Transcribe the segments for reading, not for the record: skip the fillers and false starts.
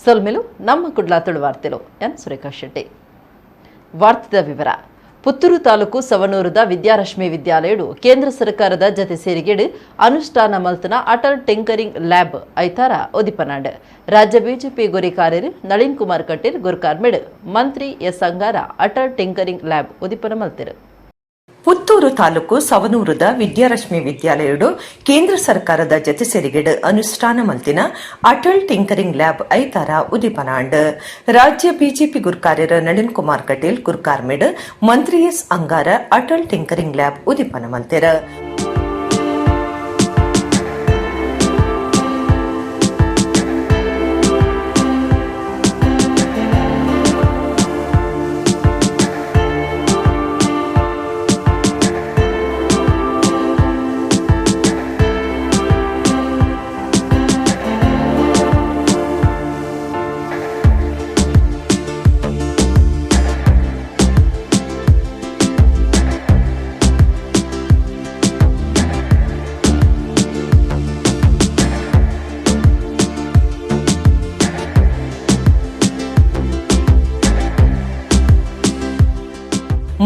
ಸೊಲ್ಮೆಲು ನಮ್ಮ ಕುಡ್ಲ ತುಳುವಾರ್ತೆಲು ಎನ್ ಸುರೇಖಾ ಶೆಟ್ಟಿ. ವಾರ್ತೆದ ವಿವರ. ಪುತ್ತೂರು ತಾಲೂಕು ಸವಣೂರುದ ವಿದ್ಯಾರಶ್ಮಿ ವಿದ್ಯಾಲಯಡು ಕೇಂದ್ರ ಸರ್ಕಾರದ ಜತೆ ಸೇರಿಗೆಡು ಅನುಷ್ಠಾನ ಮಲ್ತನ ಅಟಲ್ ಟಿಂಕರಿಂಗ್ ಲ್ಯಾಬ್ ಐತಾರ ಉದಿಪನಾಂಡ್. ರಾಜ್ಯ ಬಿಜೆಪಿ ಗುರಿಕಾರ್ಯರು ನಳಿನ್ ಕುಮಾರ್ ಕಟೀಲ್ ಗುರ್ಕಾರ್ಮೆಡ್ ಮಂತ್ರಿ S Angara Atal tinkering lab ಉದಿಪನ ಮಲ್ತೆರು. ಪುತ್ತೂರು ತಾಲೂಕು ಸವನೂರುದ ವಿದ್ಯಾರಶ್ಮಿ ವಿದ್ಯಾಲಯಡು ಕೇಂದ್ರ ಸರ್ಕಾರದ ಜತೆ ಸೇರಿಗೆಡ್ ಅನುಷ್ಠಾನ ಮಲ್ತಿನ ಅಟಲ್ ಟಿಂಕರಿಂಗ್ ಲ್ಯಾಬ್ ಐತಾರ ಉದಿಪನಾಂಡ್. ರಾಜ್ಯ ಬಿಜೆಪಿ ಗುರ್ಕಾರ್ಯರ ನಳಿನ್ ಕುಮಾರ್ ಕಟೀಲ್ ಗುರ್ಕಾರ್ಮೆಡ್ ಮಂತ್ರಿ S Angara Atal tinkering lab ಉದಿಪನ ಮಲ್ತೆರ್.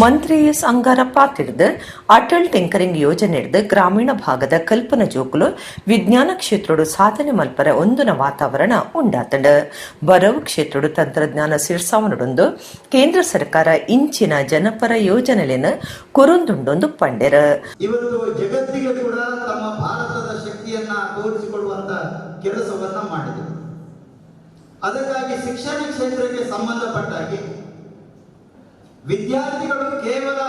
ಮಂತ್ರಿ ಎಸ್ ಅಂಗಾರ ಪಾತಿಡ್ದು ಅಟಲ್ ಟಿಂಕರಿಂಗ್ ಯೋಜನೆ ಹಿಡ್ದು ಗ್ರಾಮೀಣ ಭಾಗದ ಕಲ್ಪನ ಜೋಕುಲು ವಿಜ್ಞಾನ ಕ್ಷೇತ್ರಡು ಸಾಧನೆ ಮಲ್ಪರ ಒಂದುನ ವಾತಾವರಣ ಉಂಡಾತಂಡ್. ಬರವು ಕ್ಷೇತ್ರಡು ತಂತ್ರಜ್ಞಾನ ಸಿರ್ಸಾವನಡೊಂದು ಕೇಂದ್ರ ಸರ್ಕಾರ ಇಂಚಿನ ಜನಪರ ಯೋಜನೆಯನ್ನು ಕುರುಂದುಂಡೊಂದು ಪಂಡೆರ. ಇವತ್ತು ಜಗತ್ತಿಗೆ ಕೂಡ ತಮ್ಮ ಭಾರತದ ಶಕ್ತಿಯನ್ನ ತೋರಿಸಿಕೊಳ್ಳುವಂತ ಕೆಲಸವನ್ನ ಮಾಡಿದೆ. ಅದಕ್ಕಾಗಿ ಶಿಕ್ಷಣ ಕ್ಷೇತ್ರಕ್ಕೆ ಸಂಬಂಧಪಟ್ಟಾಗಿ ವಿದ್ಯಾರ್ಥಿಗಳು ಕೇವಲ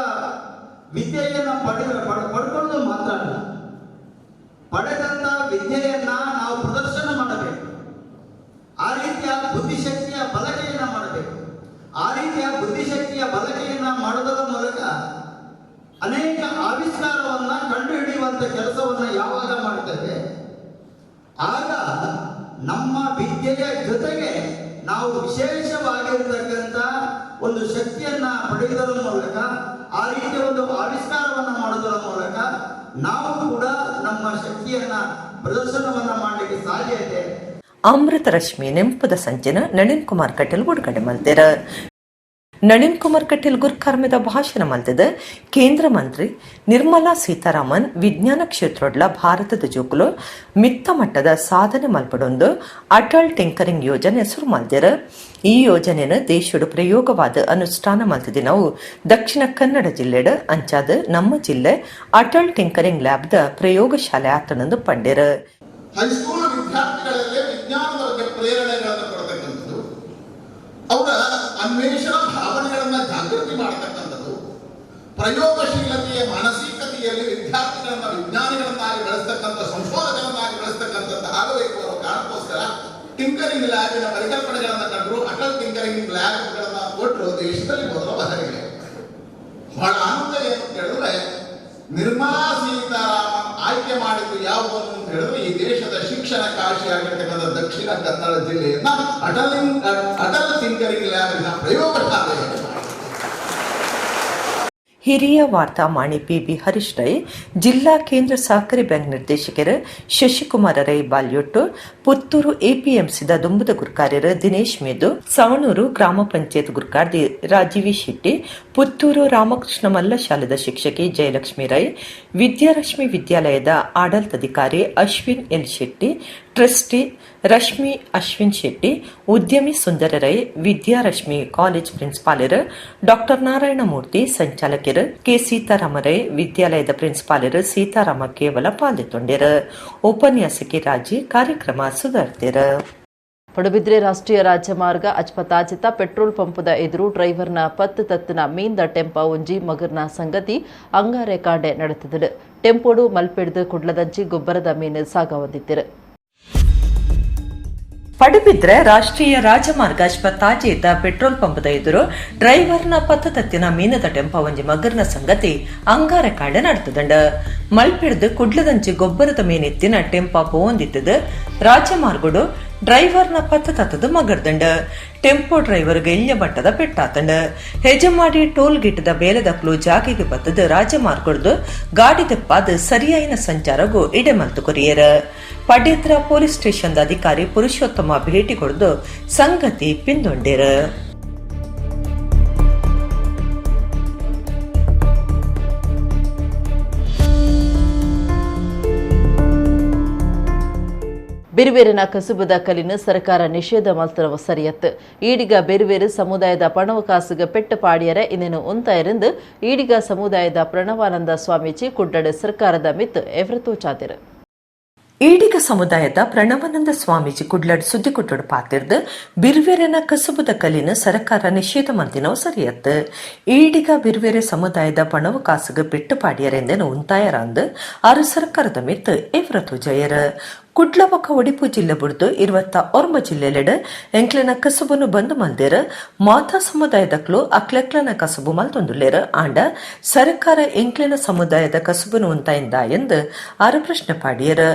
ವಿದ್ಯೆಯನ್ನು ಪಡ್ಕೊಳ್ಳೋದು ಮಾತ್ರ ಅಲ್ಲ, ಪಡೆದಂತ ವಿದ್ಯೆಯನ್ನ ನಾವು ಪ್ರದರ್ಶನ ಮಾಡಬೇಕು. ಆ ರೀತಿಯ ಬುದ್ಧಿಶಕ್ತಿಯ ಬಳಕೆಯನ್ನ ಮಾಡಬೇಕು. ಆ ರೀತಿಯ ಬುದ್ಧಿಶಕ್ತಿಯ ಬಳಕೆಯನ್ನ ಮಾಡುವುದರ ಮೂಲಕ ಅನೇಕ ಆವಿಷ್ಕಾರವನ್ನ ಕಂಡುಹಿಡಿಯುವಂತ ಕೆಲಸವನ್ನ ಯಾವಾಗ ಮಾಡ್ತೇವೆ, ಆಗ ನಮ್ಮ ವಿದ್ಯೆಯ ಜೊತೆಗೆ ನಾವು ವಿಶೇಷವಾಗಿರ್ತಕ್ಕಂಥ ಒಂದು ಶಕ್ತಿಯನ್ನ ಪಡೆಯುವುದರ ಮೂಲಕ, ಆ ರೀತಿಯ ಒಂದು ಆವಿಷ್ಕಾರವನ್ನ ಮಾಡುವುದರ ಮೂಲಕ ನಾವು ಕೂಡ ನಮ್ಮ ಶಕ್ತಿಯನ್ನ ಪ್ರದರ್ಶನವನ್ನ ಮಾಡಲಿಕ್ಕೆ ಸಾಧ್ಯ ಇದೆ. ಅಮೃತ ರಶ್ಮಿ ನೆಂಪದ ಸಂಚಿನ ನಳಿನ್ ಕುಮಾರ್ ಕಟೀಲ್ ಉಡುಗಡೆ ಮಲ್ತೆರ್. ನಳಿನ್ ಕುಮಾರ್ ಕಟೀಲ್ ಗುರ್ಕಾರ್ಮೆದ ಭಾಷಣ ಮಲ್ತದ ಕೇಂದ್ರ ಮಂತ್ರಿ ನಿರ್ಮಲಾ ಸೀತಾರಾಮನ್ ವಿಜ್ಞಾನ ಕ್ಷೇತ್ರೊಡ್ಲ ಭಾರತದ ಜೋಕುಲು ಮಿತ್ತ ಮಟ್ಟದ ಸಾಧನೆ ಮಲ್ಪಡೊಂದು ಅಟಲ್ ಟಿಂಕರಿಂಗ್ ಯೋಜನೆ ಸುರು ಮಲ್ದೆರ್. ಈ ಯೋಜನೆನ ದೇಶಡು ಪ್ರಯೋಗವಾದ ಅನುಷ್ಠಾನ ಮಲ್ತದಿ ನಾವು ದಕ್ಷಿಣ ಕನ್ನಡ ಜಿಲ್ಲೆಡ್ ಅಂಚಾದ ನಮ್ಮ ಜಿಲ್ಲೆ ಅಟಲ್ ಟಿಂಕರಿಂಗ್ ಲ್ಯಾಬ್ದ ಪ್ರಯೋಗಶಾಲೆ ಆತನಂದು ಪಂಡೆರ್. ಹೈಸ್ಕೂಲ್ ವಿದ್ಯಾರ್ಥಿಗಳಲ್ಲಿ ವಿಜ್ಞಾನದ ಬಗ್ಗೆ ಪ್ರೇರಣೆಗಳನ್ನು ಕೊಡತಕ್ಕಂಥದ್ದು, ಅವರ ಅನ್ವೇಷಣಾ ಭಾವನೆಗಳನ್ನ ಜಾಗೃತಿ ಮಾಡತಕ್ಕಂಥದ್ದು, ಪ್ರಯೋಗಶೀಲತೆಯ ಮಾನಸಿಕತೆಯಲ್ಲಿ ವಿದ್ಯಾರ್ಥಿಗಳನ್ನ ವಿಜ್ಞಾನಿಗಳನ್ನಾಗಿ ಬೆಳೆಸ್ತಕ್ಕಂಥ, ಸಂಶೋಧಕರನ್ನಾಗಿ ಬೆಳೆಸ್ತಕ್ಕಂಥದ್ದು ಆಗಬೇಕು ಅನ್ನೋ ಕಾರಣಕ್ಕೋಸ್ಕರ ಟಿಂಕರಿಂಗ್ ಲ್ಯಾಬಿನ ಪರಿಕಲ್ಪನೆಗಳನ್ನ ಕಂಡರು. ಅಟಲ್ ಟಿಂಕರಿಂಗ್ ಲ್ಯಾಬ್ಗಳನ್ನ ಕೊಟ್ಟರು ದೇಶದಲ್ಲಿ ಮೊದಲ ಬಾರಿಗೆ. ಬಹಳ ಆನಂದ ಏನು ಅಂತ ಹೇಳಿದ್ರೆ, ನಿರ್ಮಲಾ ಸೀತಾರಾಮನ್ ಆಯ್ಕೆ ಮಾಡಿದ್ದು ಯಾವುದನ್ನು ಅಂತ ಹೇಳಿದ್ರೆ, ಈ ದೇಶದ ಶಿಕ್ಷಣ ಕಾಶಿಯಾಗಿರ್ತಕ್ಕಂಥ ದಕ್ಷಿಣ ಕನ್ನಡ ಜಿಲ್ಲೆಯನ್ನ ಅಟಲ್ ಟಿಂಕರಿಂಗ್ ಲ್ಯಾಬಿನ ಪ್ರಯೋಗಶಾಲೆ. ಹಿರಿಯ ವಾರ್ತಾ ಮಾಣಿ ಪಿಬಿ ಹರೀಶ್ ರೈ, ಜಿಲ್ಲಾ ಕೇಂದ್ರ ಸಹಕಾರಿ ಬ್ಯಾಂಕ್ ನಿರ್ದೇಶಕರು ಶಶಿಕುಮಾರ ರೈ ಬಾಲ್ಯೊಟ್ಟು, ಪುತ್ತೂರು ಎಪಿಎಂಸಿದ ದುಂಬುದ ಗುರ್ಕಾರ್ಯರು ದಿನೇಶ್ ಮೇದು, ಸವಣೂರು ಗ್ರಾಮ ಪಂಚಾಯತ್ ಗುರ್ಕಾರ್ದಿ ರಾಜೀವಿ ಶೆಟ್ಟಿ, ಪುತ್ತೂರು ರಾಮಕೃಷ್ಣ ಮಲ್ಲ ಶಾಲೆದ ಶಿಕ್ಷಕಿ ಜಯಲಕ್ಷ್ಮಿ ರೈ, ವಿದ್ಯಾರಶ್ಮಿ ವಿದ್ಯಾಲಯದ ಆಡಳಿತಾಧಿಕಾರಿ ಅಶ್ವಿನ್ ಎಲ್ ಶೆಟ್ಟಿ, ಟ್ರಸ್ಟಿ ರಶ್ಮಿ ಅಶ್ವಿನ್ ಶೆಟ್ಟಿ, ಉದ್ಯಮಿ ಸುಂದರ ರೈ, ವಿದ್ಯಾರಶ್ಮಿ ಕಾಲೇಜ್ ಪ್ರಿನ್ಸಿಪಾಲರು ಡಾಕ್ಟರ್ ನಾರಾಯಣಮೂರ್ತಿ, ಸಂಚಾಲಕರು ಕೆ ಸೀತಾರಾಮ ರೈ, ವಿದ್ಯಾಲಯದ ಪ್ರಿನ್ಸಿಪಾಲರು ಸೀತಾರಾಮ ಕೇವಲ ಪಾಲ್ಗೊಂಡಿರು. ಉಪನ್ಯಾಸಕಿ ರಾಜಿ ಕಾರ್ಯಕ್ರಮ ಸುಧಾರ್ತಿರು. ಪಡುಬಿದ್ರೆ ರಾಷ್ಟ್ರೀಯ ರಾಜಮಾರ್ಗ ಅಜ್ಪತಾಜಿತ ಪೆಟ್ರೋಲ್ ಪಂಪದ ಎದುರು ಡ್ರೈವರ್ನ ಪತ್ತು ತತ್ತಿನ ಮೀಂದ ಟೆಂಪ ಒಂಜಿ ಮಗರ್ನ ಸಂಗತಿ ಅಂಗಾರೆ ಕಾಂಡೆ ನಡೆತಿದ್ದಳು. ಟೆಂಪೋಡು ಮಲ್ಪೆಡ್ದು ಕುಡ್ಲದಂಚಿ ಗೊಬ್ಬರದ ಮೀನು ಸಾಗವಂದಿತ್ತಿರು. ಪಡುಬಿದ್ರೆ ರಾಷ್ಟ್ರೀಯ ರಾಜಮಾರ್ಗ ಅಶ್ವತ್ಥಾಜೇತ ಪೆಟ್ರೋಲ್ ಪಂಪದ ಎದುರು ಡ್ರೈವರ್ನ ಪತ್ತತತ್ತಿನ ಮೀನದ ಟೆಂಪ ಒಂಜಿ ಮಗರ್ನ ಸಂಗತಿ ಅಂಗಾರ ಕಾಂಡೆ ನಡೆತದಂಡ. ಮಲ್ಪಿಡ್ದು ಕುಡ್ಲದಂಚಿ ಗೊಬ್ಬರದ ಮೀನಿತ್ತಿನ ಟೆಂಪ ಪೋಂದಿತ್ತದು. ರಾಜಮಾರ್ಗಡು ಡ್ರೈವರ್ನ ಪತ್ತತತ್ತದ ಮಗರ್ದಂಡ ಟೆಂಪೋ ಡ್ರೈವರ್ಗೆ ಎಲ್ಯ ಮಟ್ಟದ ಪೆಟ್ಟಾತಂಡ. ಹೆಜಮಾಡಿ ಟೋಲ್ ಗೇಟ್ದ ಬೇಲೆದಕ್ಲು ಜಾಗೆಗೆ ಬತ್ತದ ರಾಜಮಾರ್ಗಡ್ದು ಗಾಡಿ ತೆಪ್ಪಾದ ಸರಿಯಾಯಿನ ಸಂಚಾರಗೂ ಇಡೆಮಲ್ತು ಕೊರಿಯರ್. ಪಡೇತ್ರ ಪೊಲೀಸ್ ಸ್ಟೇಷನ್ದ ಅಧಿಕಾರಿ ಪುರುಷೋತ್ತಮ ಭೇಟಿ ಕೊಡ್ದು ಸಂಗತಿ ಪಿಂದೊಂಡೇರ್. ಬಿರುಬೇರಿನ ಕಸುಬುದ ಕಲಿನ ಸರ್ಕಾರ ನಿಷೇಧ ಮಲ್ತರವ ಸರಿಯತ್ತು. ಈಡಿಗ ಬೇರುಬೇರು ಸಮುದಾಯದ ಪಣವ ಕಾಸುಗ ಪೆಟ್ಟು ಪಾಡಿಯರ ಇನ್ನೇನು ಉಂತಾಯರೆಂದು ಈಡಿಗ ಸಮುದಾಯದ ಪ್ರಣವಾನಂದ ಸ್ವಾಮೀಜಿ ಕುಡ್ಡಡೆ ಸರ್ಕಾರದ ಮಿತ್ ಎವ್ರತೋ ಚಾದಿರು. ಈಡಿಗ ಸಮುದಾಯದ ಪ್ರಣವಾನಂದ ಸ್ವಾಮೀಜಿ ಕುಡ್ಲಡ್ ಸುದ್ದಿ ಕೊಟ್ಟಡು ಪಾತಿರ್ದು ಬಿರ್ವೆರೆನ ಕಸುಬುದ ಕಲಿನ ಸರ್ಕಾರ ನಿಷೇಧ ಮಲ್ತಿನವು ಸರಿಯತ್ತು. ಈಡಿಗ ಬಿರ್ವೆರೆ ಸಮುದಾಯದ ಪಣವು ಕಾಸುಗ ಪೆಟ್ಟು ಪಾಡಿಯರೆಂದೇನು ಉಂತಾಯರಂದು ಆರು ಸರ್ಕಾರದ ಮಿತ್ ಎವ್ರತು ಜಯರ್. ಕುಡ್ಲ ಬೊಕ್ಕ ಒಡಿಪು ಜಿಲ್ಲೆ ಬುಡ್ದು 29 ಜಿಲ್ಲೆಲೆಡ್ ಎಂಕ್ಲೆನ ಕಸುಬುನು ಬಂದ್ ಮಲ್ದೆರ್. ಮಾತಾ ಸಮುದಾಯದಕ್ಲು ಅಕ್ಲೆಕ್ಲನ ಕಸುಬು ಮಲ್ತೊಂದುಲ್ಲೆರ್. ಆಂಡ ಸರ್ಕಾರ ಎಂಕ್ಲೆನ ಸಮುದಾಯದ ಕಸುಬುನು ಉಂತಾಯಿಂದ ಎಂದು ಆರು ಪ್ರಶ್ನೆ ಪಾಡಿಯರ್.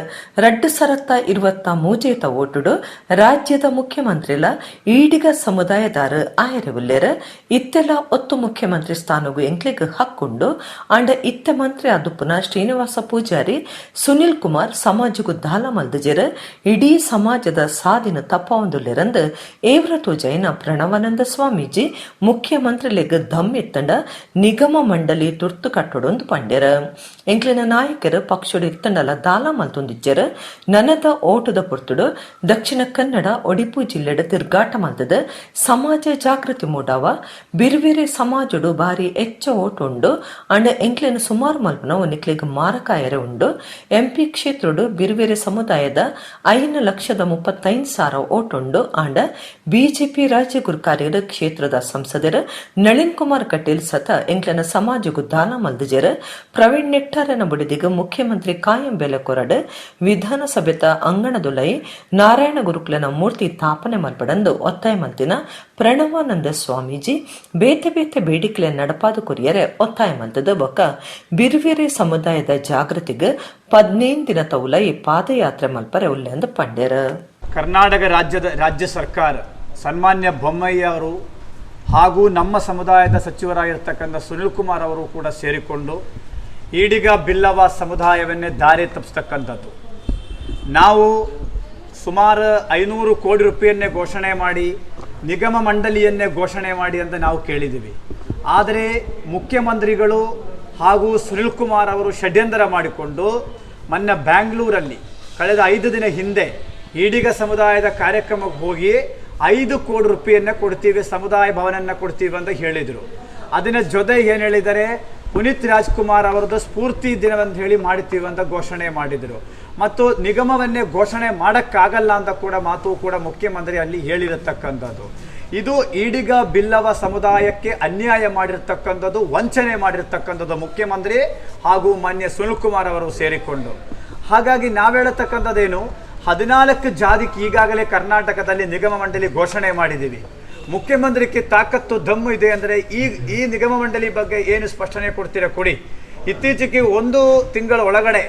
2023 ಓಟುಡು ರಾಜ್ಯದ ಮುಖ್ಯಮಂತ್ರಿಲ ಈಡಿಗ ಸಮುದಾಯದಾರ ಆಯರವುಲ್ಲೆರ್. ಇತ್ತೆಲ ಒತ್ತು ಮುಖ್ಯಮಂತ್ರಿ ಸ್ಥಾನಗು ಎಂಕ್ಲೆಗ್ ಹಕ್ಕುಂಡು. ಆಂಡ ಇತ್ತೆ ಮಂತ್ರಿ ಆದುಪ್ಪುನ ಶ್ರೀನಿವಾಸ ಪೂಜಾರಿ ಸುನಿಲ್ ಕುಮಾರ್ ಸಮಾಜಗು ದಾಲ ಮಲ್ದಜೆರ್ ಇಡೀ ಸಮಾಜದ ಸಾದಿನ ತಪ್ಪಾವೊಂದುಲ್ಲೆರಂದು ಏವ್ರತು ಜೈನ ಪ್ರಣವಾನಂದ ಸ್ವಾಮೀಜಿ ಮುಖ್ಯಮಂತ್ರಿಲೆಗ್ ದಮ್ ಇತ್ತಂಡ ನಿಗಮ ಮಂಡಳಿ ತುರ್ತು ಕಟ್ಟೊಡೊಂದು ಪಂಡೆರ್. ಎಂಕ್ಲೆನ ನಾಯಕರು ಪಕ್ಷಡು ಇತ್ತಂಡಲ ದಾಲ ಮಲ್ತೊಂದಿಜ್ಜೆರ್. ನನದ ಓಟದ ಪೊರ್ತುಡು ದಕ್ಷಿಣ ಕನ್ನಡ ಒಡಿಪು ಜಿಲ್ಲೆಡ್ ತಿರ್ಗಾಟ ಮಲ್ತದ ಸಮಾಜ ಜಾಗೃತಿ ಮೂಡಾವ. ಬಿರ್ವೆರೆ ಸಮಾಜಡು ಬಾರಿ ಎಚ್ಚ ಓಟು ಉಂಡು. ಅಂಡ ಎಂಕ್ಲೆನ ಸುಮಾರು ಮಲ್ಪುನವು ನಿಕ್ಲೆಗ್ ಮಾರಕಾಯರೆ ಉಂಡು. ಎಂಪಿ ಕ್ಷೇತ್ರಡು ಬಿರ್ವೆರೆ ಸಮುದಾಯದ 5,35,000 ಓಟುಂಡು. ಆಂಡ ಬಿಜೆಪಿ ರಾಜ್ಯ ಗುರುಕಾರ್ಯರ ಕ್ಷೇತ್ರದ ಸಂಸದರ ನಳಿನ್ ಕುಮಾರ್ ಕಟೀಲ್ ಸತ ಎಂಕ್ಲೆನ ಸಮಾಜಗು ದಾನ ಮಲ್ದಜೆರ್. ಪ್ರವೀಣ್ ನೆಟ್ಟಾರನ ಬುಡಿದಿಗ ಮುಖ್ಯಮಂತ್ರಿ ಕಾಯಂ ಬೆಲೆ ಕೊರಡು ವಿಧಾನಸಭೆತ ಅಂಗಣದುಲೈ ನಾರಾಯಣ ಗುರುಕುಲನ ಮೂರ್ತಿ ತಾಪನೆ ಮಲ್ಪಡಂದು ಒತ್ತಾಯ ಮಲ್ತಿನ ಪ್ರಣವಾನಂದ ಸ್ವಾಮೀಜಿ ಬೇತೆ ಬೇತೆ ಬೇಡಿಕೆಲೆ ನಡಪಾದ ಕೊರಿಯರೆ ಒತ್ತಾಯ ಮಲ್ತದ ಬೊಕ್ಕ ಬಿರುವೆರೆ ಸಮುದಾಯದ ಜಾಗೃತಿಗೆ 15 ದಿನ ತೌಲೈ ಪಾದಯಾತ್ರೆ ಮಲ್ಪರೆ ಉಲ್ಲೆಂದು ಪಂಡೆರ್. ಕರ್ನಾಟಕ ರಾಜ್ಯ ಸರ್ಕಾರ ಸನ್ಮಾನ್ಯ ಬೊಮ್ಮಾಯಿ ಅವರು ಹಾಗೂ ನಮ್ಮ ಸಮುದಾಯದ ಸಚಿವರಾಗಿರ್ತಕ್ಕಂಥ ಸುನಿಲ್ ಕುಮಾರ್ ಅವರು ಕೂಡ ಸೇರಿಕೊಂಡು ಈಡಿಗ ಬಿಲ್ಲವ ಸಮುದಾಯವನ್ನೇ ದಾರಿ ತಪ್ಪಿಸ್ತಕ್ಕಂಥದ್ದು. ನಾವು ಸುಮಾರು 500 ಕೋಟಿ ರೂಪಾಯಿಯನ್ನೇ ಘೋಷಣೆ ಮಾಡಿ ನಿಗಮ ಮಂಡಳಿಯನ್ನೇ ಘೋಷಣೆ ಮಾಡಿ ಅಂತ ನಾವು ಕೇಳಿದ್ದೀವಿ. ಆದರೆ ಮುಖ್ಯಮಂತ್ರಿಗಳು ಹಾಗೂ ಸುನಿಲ್ ಕುಮಾರ್ ಅವರು ಷಡ್ಯಂತರ ಮಾಡಿಕೊಂಡು ಮೊನ್ನೆ ಬ್ಯಾಂಗ್ಳೂರಲ್ಲಿ ಕಳೆದ 5 ದಿನ ಹಿಂದೆ ಈಡಿಗ ಸಮುದಾಯದ ಕಾರ್ಯಕ್ರಮಕ್ಕೆ ಹೋಗಿ 5 ಕೋಟಿ ರೂಪಾಯಿಯನ್ನು ಕೊಡ್ತೀವಿ, ಸಮುದಾಯ ಭವನನ್ನು ಕೊಡ್ತೀವಿ ಅಂತ ಹೇಳಿದರು. ಅದನ್ನ ಜೊತೆ ಏನು ಹೇಳಿದ್ದಾರೆ, ಪುನೀತ್ ರಾಜ್ಕುಮಾರ್ ಅವರದ್ದು ಸ್ಫೂರ್ತಿ ದಿನವಂತ ಹೇಳಿ ಮಾಡ್ತೀವಿ ಅಂತ ಘೋಷಣೆ ಮಾಡಿದರು. ಮತ್ತು ನಿಗಮವನ್ನೇ ಘೋಷಣೆ ಮಾಡೋಕ್ಕಾಗಲ್ಲ ಅಂತ ಕೂಡ ಮಾತು ಕೂಡ ಮುಖ್ಯಮಂತ್ರಿ ಅಲ್ಲಿ ಹೇಳಿರತಕ್ಕಂಥದ್ದು. ಇದು ಈಡಿಗ ಬಿಲ್ಲವ ಸಮುದಾಯಕ್ಕೆ ಅನ್ಯಾಯ ಮಾಡಿರ್ತಕ್ಕಂಥದ್ದು, ವಂಚನೆ ಮಾಡಿರ್ತಕ್ಕಂಥದ್ದು ಮುಖ್ಯಮಂತ್ರಿ ಹಾಗೂ ಮಾನ್ಯ ಸುನಿಲ್ ಕುಮಾರ್ ಅವರು ಸೇರಿಕೊಂಡು. ಹಾಗಾಗಿ ನಾವು ಹೇಳತಕ್ಕಂಥದ್ದೇನು, 14 ಜಾತಿಗೆ ಈಗಾಗಲೇ ಕರ್ನಾಟಕದಲ್ಲಿ ನಿಗಮ ಮಂಡಳಿ ಘೋಷಣೆ ಮಾಡಿದ್ದೀವಿ. ಮುಖ್ಯಮಂತ್ರಿಗೆ ತಾಕತ್ತು ದಮ್ಮು ಇದೆ ಅಂದರೆ ಈ ನಿಗಮ ಮಂಡಳಿ ಬಗ್ಗೆ ಏನು ಸ್ಪಷ್ಟನೆ ಕೊಡ್ತೀರಾ ಕೊಡಿ. ಇತ್ತೀಚೆಗೆ 1 ತಿಂಗಳ ಒಳಗಡೆ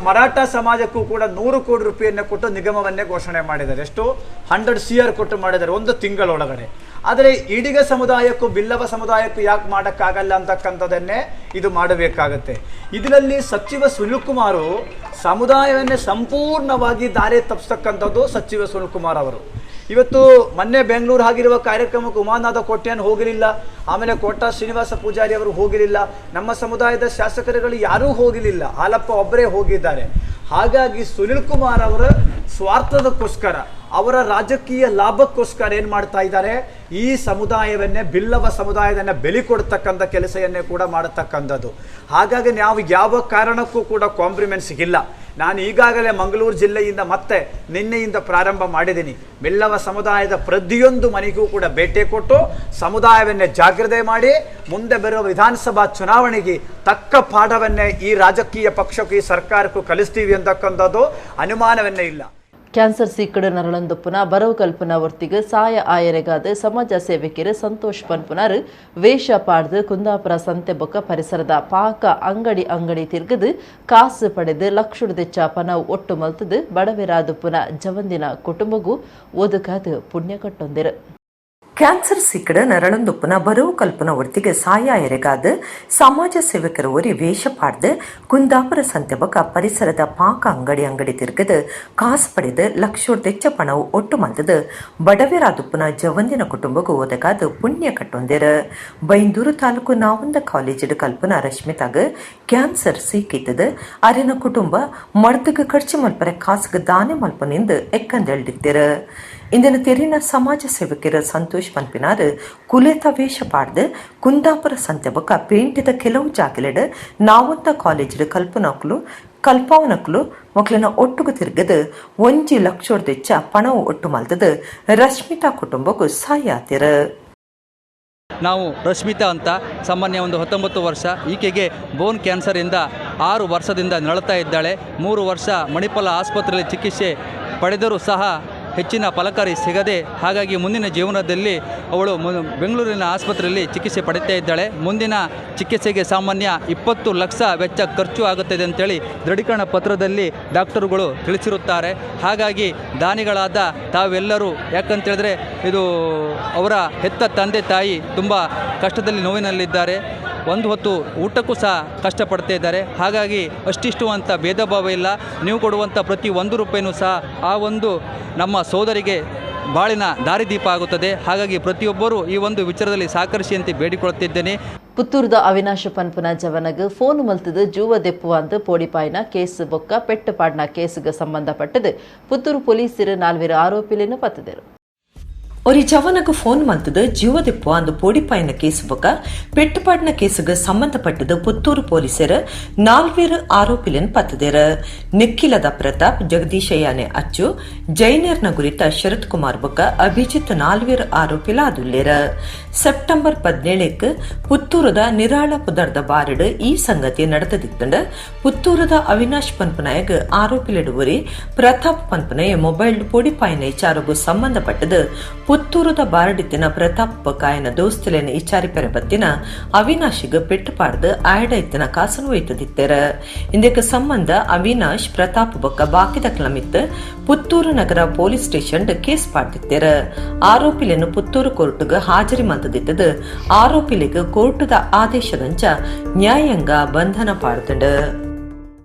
ಮರಾಠ ಸಮಾಜಕ್ಕೂ ಕೂಡ 100 ಕೋಟಿ ರೂಪಾಯಿಯನ್ನು ಕೊಟ್ಟು ನಿಗಮವನ್ನೇ ಘೋಷಣೆ ಮಾಡಿದ್ದಾರೆ. ಎಷ್ಟು 100 CR ಕೊಟ್ಟು ಮಾಡಿದ್ದಾರೆ 1 ತಿಂಗಳೊಳಗಡೆ. ಆದರೆ ಈಡಿಗ ಸಮುದಾಯಕ್ಕೂ ಬಿಲ್ಲವ ಸಮುದಾಯಕ್ಕೂ ಯಾಕೆ ಮಾಡೋಕ್ಕಾಗಲ್ಲ ಅಂತಕ್ಕಂಥದ್ದನ್ನೇ ಇದು ಮಾಡಬೇಕಾಗತ್ತೆ. ಇದರಲ್ಲಿ ಸಚಿವ ಸುನಿಲ್ ಕುಮಾರು ಸಮುದಾಯವನ್ನೇ ಸಂಪೂರ್ಣವಾಗಿ ದಾರಿ ತಪ್ಪಿಸ್ತಕ್ಕಂಥದ್ದು ಸಚಿವ ಸುನಿಲ್ ಕುಮಾರ್ ಅವರು. ಇವತ್ತು ಮೊನ್ನೆ ಬೆಂಗಳೂರು ಆಗಿರುವ ಕಾರ್ಯಕ್ರಮಕ್ಕೆ ಉಮಾನಾಥ ಕೋಟ್ಯಾನ್ ಹೋಗಲಿಲ್ಲ, ಆಮೇಲೆ ಕೋಟಾ ಶ್ರೀನಿವಾಸ ಪೂಜಾರಿ ಅವರು ಹೋಗಲಿಲ್ಲ, ನಮ್ಮ ಸಮುದಾಯದ ಶಾಸಕರುಗಳು ಯಾರೂ ಹೋಗಲಿಲ್ಲ, ಹಾಲಪ್ಪ ಒಬ್ಬರೇ ಹೋಗಿದ್ದಾರೆ. ಹಾಗಾಗಿ ಸುನಿಲ್ ಕುಮಾರ್ ಅವರ ಸ್ವಾರ್ಥದಕ್ಕೋಸ್ಕರ, ಅವರ ರಾಜಕೀಯ ಲಾಭಕ್ಕೋಸ್ಕರ ಏನು ಮಾಡ್ತಾ ಇದ್ದಾರೆ, ಈ ಸಮುದಾಯವನ್ನೇ ಬಿಲ್ಲವ ಸಮುದಾಯದನ್ನೇ ಬೆಲೆ ಕೊಡ್ತಕ್ಕಂಥ ಕೆಲಸವನ್ನೇ ಕೂಡ ಮಾಡತಕ್ಕಂಥದ್ದು. ಹಾಗಾಗಿ ನಾವು ಯಾವ ಕಾರಣಕ್ಕೂ ಕೂಡ ಕಾಂಪ್ರಿಮೆಂಟ್ಸ್ ಇಲ್ಲ. ನಾನು ಈಗಾಗಲೇ ಮಂಗಳೂರು ಜಿಲ್ಲೆಯಿಂದ ಮತ್ತೆ ನಿನ್ನೆಯಿಂದ ಪ್ರಾರಂಭ ಮಾಡಿದ್ದೀನಿ. ಬಿಲ್ಲವ ಸಮುದಾಯದ ಪ್ರತಿಯೊಂದು ಮನೆಗೂ ಕೂಡ ಭೇಟಿ ಕೊಟ್ಟು ಸಮುದಾಯವನ್ನೇ ಜಾಗೃತಿ ಮಾಡಿ ಮುಂದೆ ಬರುವ ವಿಧಾನಸಭಾ ಚುನಾವಣೆಗೆ ತಕ್ಕ ಪಾಠವನ್ನೇ ಈ ರಾಜಕೀಯ ಪಕ್ಷಕ್ಕೂ ಈ ಸರ್ಕಾರಕ್ಕೂ ಕಲಿಸ್ತೀವಿ ಅಂತಕ್ಕಂಥದ್ದು ಅನುಮಾನವನ್ನೇ ಇಲ್ಲ. Cancer ಸೀಕಡು ನರಳಂದುಪ್ಪುನ ಬರವು ಕಲ್ಪನ ವರ್ತಿಗೆ ಸಾಯ ಆಯರೆಗಾದ ಸಮಾಜ ಸೇವಕಿಯರು ಸಂತೋಷ್ ಪನ್ಪುನಾರು ವೇಷ ಪಾಡ್ದು ಕುಂದಾಪುರ ಸಂತೆ ಬೊಕ್ಕ ಪರಿಸರದ ಪಾಕ ಅಂಗಡಿ ಅಂಗಡಿ ತಿರ್ಗದು ಕಾಸು ಪಡೆದು ಲಕ್ಷದೆಚ್ಚ ಪನವು ಒಟ್ಟು ಮಲ್ತದು ಬಡವೆರಾದುಪ್ಪುನ ಜವಂದಿನ ಕುಟುಂಬಗೂ ಒದಕಾದು ಪುಣ್ಯ ಕಟ್ಟೊಂದಿರು. ಕ್ಯಾನ್ಸರ್ ಸಿಕ್ಕಡ ನರಳಂದುಪ್ಪುನ ಬರವು ಕಲ್ಪನ ಒರ್ತಿಗೆ ಸಾಯ ಎರೆಗಾದ ಸಮಾಜ ಸೇವಕರು ಒರಿ ವೇಷ ಪಾಡ್ದು ಕುಂದಾಪುರ ಸಂತೆ ಬೊಕ ಪರಿಸರದ ಪಾಕ ಅಂಗಡಿ ಅಂಗಡಿ ತಿರುಗದು ಕಾಸು ಪಡೆದು ಲಕ್ಷೋರ್ದೆಚ್ಚ ಪಣವು ಒಟ್ಟು ಮಲ್ತದು ಬಡವೆರಾದುಪ್ಪುನ ಜವಂದಿನ ಕುಟುಂಬಗೂ ಒದಗಾದ ಪುಣ್ಯ ಕಟ್ಟೊಂದಿರು. ಬೈಂದೂರು ತಾಲೂಕು ನಾವಂದ ಕಾಲೇಜಿಡ್ ಕಲ್ಪನ ರಶ್ಮಿತಾಗ ಕ್ಯಾನ್ಸರ್ ಸೀಕಿತ್ತದು. ಅರೆನ ಕುಟುಂಬ ಮರ್ದಗ ಖರ್ಚು ಮಲ್ಪರೆ ಕಾಸುಗ ದಾನೆ ಮಲ್ಪನಿಂದ ಎಕ್ಕಂದೆಳ್ದಿತ್ತಿರು. ಇಂದಿನ ತೆರಿನ ಸಮಾಜ ಸೇವಕರ ಸಂತೋಷ್ ಪನ್ಪಿನಾರ್ ಕುಲೇತ ವೇಷ ಪಾಡ್ದು ಕುಂದಾಪುರ ಸಂತೆ ಬೊಕ್ಕ ಪೇಂಟಿದ ಕೆಲವು ಜಾಗಲೆಡ್ ನಾವಂತ ಕಾಲೇಜಿಡ್ ಕಲ್ಪನಕ್ಲು ಕಲ್ಪಾವನಕ್ಲು ಮೊಕ್ಲೆನ ಒಟ್ಟುಗು ತಿರ್ಗದು 1 ಲಕ್ಷದೆಚ್ಚ ಪಣವು ಒಟ್ಟು ಮಲ್ತದು ರಶ್ಮಿತಾ ಕುಟುಂಬಕ್ಕೂ ಸಹಾಯ ಆತಿರ. ನಾವು ರಶ್ಮಿತಾ ಅಂತ, ಸಾಮಾನ್ಯ ಒಂದು 19 ವರ್ಷ. ಈಕೆಗೆ ಬೋನ್ ಕ್ಯಾನ್ಸರಿಂದ 6 ವರ್ಷದಿಂದ ನರಳುತ್ತಾ ಇದ್ದಾಳೆ. 3 ವರ್ಷ ಮಣಿಪಾಲ ಆಸ್ಪತ್ರೆಯಲ್ಲಿ ಚಿಕಿತ್ಸೆ ಪಡೆದರೂ ಸಹ ಹೆಚ್ಚಿನ ಫಲಕಾರಿ ಸಿಗದೆ, ಹಾಗಾಗಿ ಮುಂದಿನ ಜೀವನದಲ್ಲಿ ಅವಳು ಬೆಂಗಳೂರಿನ ಆಸ್ಪತ್ರೆಯಲ್ಲಿ ಚಿಕಿತ್ಸೆ ಪಡೆಯುತ್ತಾ ಇದ್ದಾಳೆ. ಮುಂದಿನ ಚಿಕಿತ್ಸೆಗೆ ಸಾಮಾನ್ಯ 20 ಲಕ್ಷ ವೆಚ್ಚ ಖರ್ಚು ಆಗುತ್ತದೆ ಅಂತೇಳಿ ದೃಢೀಕರಣ ಪತ್ರದಲ್ಲಿ ಡಾಕ್ಟರುಗಳು ತಿಳಿಸಿರುತ್ತಾರೆ. ಹಾಗಾಗಿ ದಾನಿಗಳಾದ ತಾವೆಲ್ಲರೂ, ಯಾಕಂತೇಳಿದ್ರೆ ಇದು ಅವರ ಹೆತ್ತ ತಂದೆ ತಾಯಿ ತುಂಬ ಕಷ್ಟದಲ್ಲಿ, ನೋವಿನಲ್ಲಿದ್ದಾರೆ. ಒಂದು ಹೊತ್ತು ಊಟಕ್ಕೂ ಸಹ ಕಷ್ಟಪಡ್ತಾ ಇದ್ದಾರೆ. ಹಾಗಾಗಿ ಅಷ್ಟಿಷ್ಟು ಅಂತ ಭೇದ ಭಾವ ಇಲ್ಲ. ನೀವು ಕೊಡುವಂಥ ಪ್ರತಿ 1 ರೂಪಾಯಿನೂ ಸಹ ಆ ಒಂದು ನಮ್ಮ ಸೋದರಿಗೆ ಬಾಳಿನ ದಾರಿದೀಪ ಆಗುತ್ತದೆ. ಹಾಗಾಗಿ ಪ್ರತಿಯೊಬ್ಬರೂ ಈ ಒಂದು ವಿಚಾರದಲ್ಲಿ ಸಹಕರಿಸಿ ಅಂತ ಬೇಡಿಕೊಳ್ಳುತ್ತಿದ್ದೇನೆ. ಪುತ್ತೂರ್ದ ಅವಿನಾಶ ಪನ್ಪುನ ಜವನಗ್ ಫೋನ್ ಮಲ್ತದು ಜೂವ ದೆಪ್ಪುವ ಅಂತ ಪೋಡಿಪಾಯಿನ ಕೇಸ್ ಬೊಕ್ಕ ಪೆಟ್ಟು ಪಾಡ್ನ ಕೇಸುಗೆ ಸಂಬಂಧಪಟ್ಟದು ಪುತ್ತೂರು ಪೊಲೀಸರು ನಾಲ್ವರು ಆರೋಪಿలను ಪತ್ತದರು. ಒರಿ ಜವನಗ ಫೋನ್ ಮಲ್ತದು ಜೀವದೆಪ್ಪು ಅಂದು ಪೋಡಿಪಾಯಿನ ಕೇಸ್ ಬೊಕ ಪೆಟ್ಟುಪಾಡಿನ ಕೇಸುಗೆ ಸಂಬಂಧಪಟ್ಟದು ಪುತ್ತೂರು ಪೊಲೀಸರು ನಾಲ್ವೇರು ಆರೋಪಿಲೆನ್ ಪತ್ತದೇರು. ನಿಖಿಲದ ಪ್ರತಾಪ್, ಜಗದೀಶಯ್ಯನೆ ಅಚ್ಚು, ಜೈನರ್ನ ಗುರಿತ ಶರತ್ ಕುಮಾರ್ ಬೊಕ ಅಭಿಜಿತ್ ನಾಲ್ವೇರು ಆರೋಪಿಲ ಆದುಲ್ಲೇರ. ಸೆಪ್ಟೆಂಬರ್ 17ಕ್ಕೆ ಪುತ್ತೂರದ ನಿರಾಳ ಪುದರ್ದ ಬಾರಿಡ್ ಈ ಸಂಗತಿ ನಡೆದದಿತ್ತಂಡ. ಪುತ್ತೂರದ ಅವಿನಾಶ್ ಪನ್ಪನಾಯಗ್ ಆರೋಪಿಲೆಡುವರಿ ಪ್ರತಾಪ್ ಪನ್ಪನಯ ಮೊಬೈಲ್ ಪೊಡಿಪಾಯಿನ ವಿಚಾರಗೂ ಸಂಬಂಧಪಟ್ಟದು ಪುತ್ತೂರದ ಬಾರಡಿತ್ತಿನ ಪ್ರತಾಪ್ ಬಕಾಯನ ದೋಸ್ತುಲೆನ ಇಚಾರಿ ಬತ್ತಿನ ಅವಿನಾಶಿಗ್ ಪೆಟ್ಟು ಪಾಡ್ದು ಆಯಡ ಇತ್ತಿನ ಕಾಸನು ಒಯ್ತದಿತ್ತೆರ. ಇಂದಕ್ಕೆ ಸಂಬಂಧ ಅವಿನಾಶ್, ಪ್ರತಾಪ್ ಬೊಕ್ಕ ಬಾಕಿದ ಕ್ಲಮಿತ್ತು ಪುತ್ತೂರು ನಗರ police station case ಪಾಡ್ದಿತ್ತೆರ. ಆರೋಪಿಲೆನು ಪುತ್ತೂರು ಕೋರ್ಟ್ಗ್ ಹಾಜರಿ ಮಲ್ತದಿತ್ತದು ಆರೋಪಿಲಿಗೆ ಕೋರ್ಟದ ಆದೇಶದಂಚ ನ್ಯಾಯಾಂಗ ಬಂಧನ ಪಾಡ್ತಂಡು.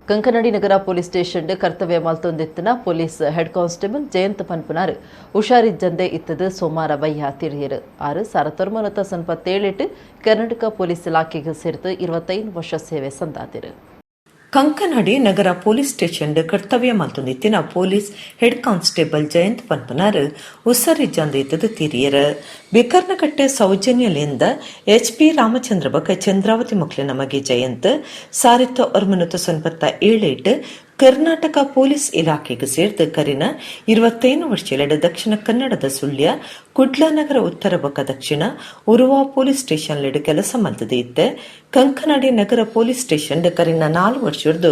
ಕಂಕನಾಡಿ ನಗರ ಪೊಲೀಸ್ ಸ್ಟೇಷನ್ ಕರ್ತವ್ಯ ಮಲ್ತೊಂದಿತ್ತಿನ police head constable Jayant ಪನ್ಪುನಾರ್ ಹುಷಾರಿಜ್ಜಂದೆ ಇತ್ತದು ಸೋಮವಾರ ಬಯ್ಯ ತಿರಿಯರು. ಆರು 1997ಟ್ ಕರ್ನಾಟಕ ಪೊಲೀಸ್ ಇಲಾಖೆಗೆ ಸೇರಿತು 25 ವರ್ಷ ಸೇವೆ ಸಂದಾತಿರು. ಕಂಕನಾಡಿ ನಗರ ಪೊಲೀಸ್ ಸ್ಟೇಷನ್ ಕರ್ತವ್ಯ ಮಲ್ತೊಂದಿತ್ತಿನ police head constable Jayant ಪನ್ಪನಾರ್ ಉಸರಿಜ್ಜಂದ ಇತ್ತದು ತೀರಿಯರ್. ಬಿಕರ್ನಕಟ್ಟೆ ಸೌಜನ್ಯಲಿಂದ ಎಚ್ ಪಿ ರಾಮಚಂದ್ರ ಬಕ ಚಂದ್ರಾವತಿ ಮಕ್ಳಿನ ಮಗೆ ಜಯಂತ್ 1997ಟ್ ಕರ್ನಾಟಕ ಪೊಲೀಸ್ ಇಲಾಖೆಗೆ ಸೇರಿದ ಕರಿನ 25 ವರ್ಷಲೆಡ್ ದಕ್ಷಿಣ ಕನ್ನಡದ ಸುಳ್ಯ, ಕುಡ್ಲ ನಗರ ಉತ್ತರ ಬಕ ದಕ್ಷಿಣ, ಉರುವ ಪೊಲೀಸ್ ಸ್ಟೇಷನ್ ಲೆಡ್ ಕೆಲಸ ಮಲ್ತದೆ ಇತ್ತೆ. ಕಂಕನಾಡಿ ನಗರ ಪೊಲೀಸ್ ಸ್ಟೇಷನ್ ಕರಿನ 4 ವರ್ಷದ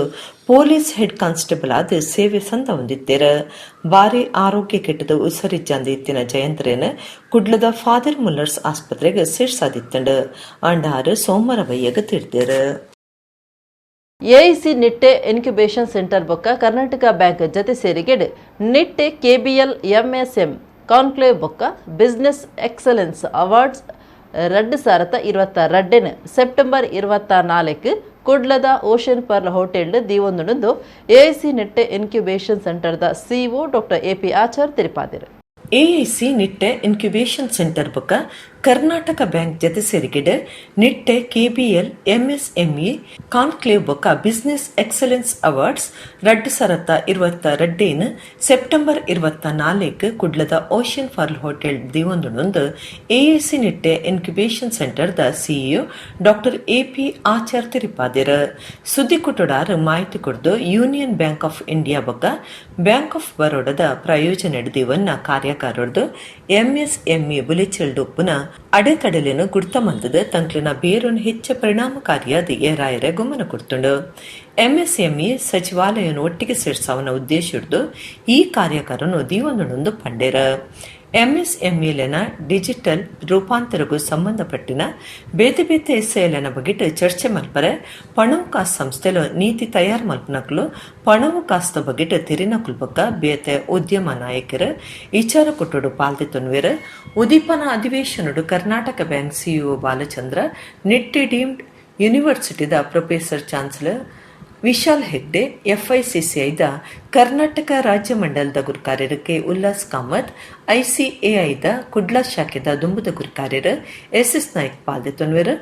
police head constable ಆದ ಸೇವೆ ಸಂದ ಹೊಂದಿತ್ತೆರ. ಬಾರಿ ಆರೋಗ್ಯ ಕೆಟ್ಟದ ಉಸರಿಜ್ಜಂದ ಇತ್ತಿನ ಜಯಂತರೇನ ಕುಡ್ಲದ ಫಾದರ್ ಮುಲ್ಲರ್ಸ್ ಆಸ್ಪತ್ರೆಗೆ ಸೇರ್ಸಾದಿತ್ತಂಡು. ಅಂಡಾರು ಸೋಮವಾರ ಬಯ್ಯಗ ತೀರ್ದೇರು. AIC Nitte incubation centre ಬೊಕ್ಕ ಕರ್ನಾಟಕ ಬ್ಯಾಂಕ್ ಜತೆ ಸೇರಿಗೆಡ್ ನಿಟ್ಟೆ KBL MSM conclave ಬೊಕ್ಕ business excellence awards 2022ನ್ September 24ಕ್ಕೆ ಕುಡ್ಲದ ocean pearl hotel ದೀವೊಂದುಂಡು AIC Nitte incubation ಸೆಂಟರ್ದ CEO doctor AP Achar ತಿರುಪಾದಿರು. AIC Nitte incubation centre ಬೊಕ್ಕ ಕರ್ನಾಟಕ ಬ್ಯಾಂಕ್ ಜತೆ ಸೇರಿಗೆಡ್ ನಿಟ್ಟೆ KBL MSME conclave ಬೊಕ್ಕ business excellence awards 2022ನ್ September 24ಕ್ ಕುಡ್ಲದ ocean pearl hotel ದಿವೊಂದುಂಡು AIC Nitte incubation ಸೆಂಟರ್ದ CEO doctor AP Achar ತಿರಿಪಾದಿರ್. ಸುದ್ದಿ ಕುಟುಡಾರ್ ಮಾಹಿತಿ ಕೊಡ್ದು union bank of India ಬೊಕ್ಕ bank of ಬರೋಡದ ಪ್ರಾಯೋಜನೆ ದಿವನ್ನ ಕಾರ್ಯಾಗಾರೊಡ್ದು MSME ಬುಲೆಚೆಲ್ಡುಪ್ಪುನ. ಅಡೆತಡೆಲೆನ್ ಗುರ್ತ ಮಲ್ತುದು ತಂಕ್ಲೆನ ಬೇರುನ್ ಹೆಚ್ಚ ಪರಿಣಾಮಕಾರಿಯಾದ್ ಏರಾಯರೆ ಗಮನ ಕೊರ್ತುಂಡು. ಎಂಎಸ್ಎಂಇ ಸಚಿವಾಲಯನ್ ಒಟ್ಟಿಗೆ ಸೇರ್ಸಾವನ ಉದ್ದೇಶಿಡ್ದು ಈ ಕಾರ್ಯಾಗಾರನು ದೀವೊಂದುಂಡು ಪಂಡೆರ್. ಎಂಎಸ್ಎಂಇಲೆನ ಡಿಜಿಟಲ್ ರೂಪಾಂತರಗೂ ಸಂಬಂಧಪಟ್ಟಿನ ಬೇತೆ ಬೇತೆ ಇಸಯಲೆನ ಬಗೆಟ್ ಚರ್ಚೆ ಮಲ್ಪರೆ ಪಣವು ಕಾಸ್ ಸಂಸ್ಥೆಲು ನೀತಿ ತಯಾರು ಮಲ್ಪನಕುಲು ಪಣವು ಕಾಸ್ದ ಬಗೆಟ್ ತೆರಿನಕುಲು ಬೊಕ್ಕ ಬೇತೆ ಉದ್ಯಮ ನಾಯಕರು ವಿಚಾರ ಕೊಟ್ಟುಡು ಪಾಲ್ದೆತೊನ್ವೆರ್. ಉದೀಪನ ಅಧಿವೇಶನಡು Karnataka bank CEO Balachandra, Nitte deemed ಯೂನಿವರ್ಸಿಟಿದ professor chancellor Vishal Hegde, ಎಫ್ಐಸಿಸಿಐದ Karnataka ರಾಜ್ಯ ಮಂಡಲದ ಗುರುಕಾರ್ಯರು ಕೆ ಉಲ್ಲಾಸ್ ಕಾಮತ್, ಐಸಿಎಐದ ಕುಡ್ಲ ಶಾಖೆದ ದುಂಬುದ ಗುರುಕಾರ್ಯರು ಎಸ್ ಎಸ್ ನಾಯ್ಕ್ ಪಾಲ್ದೆತೊನ್ವೆರ್.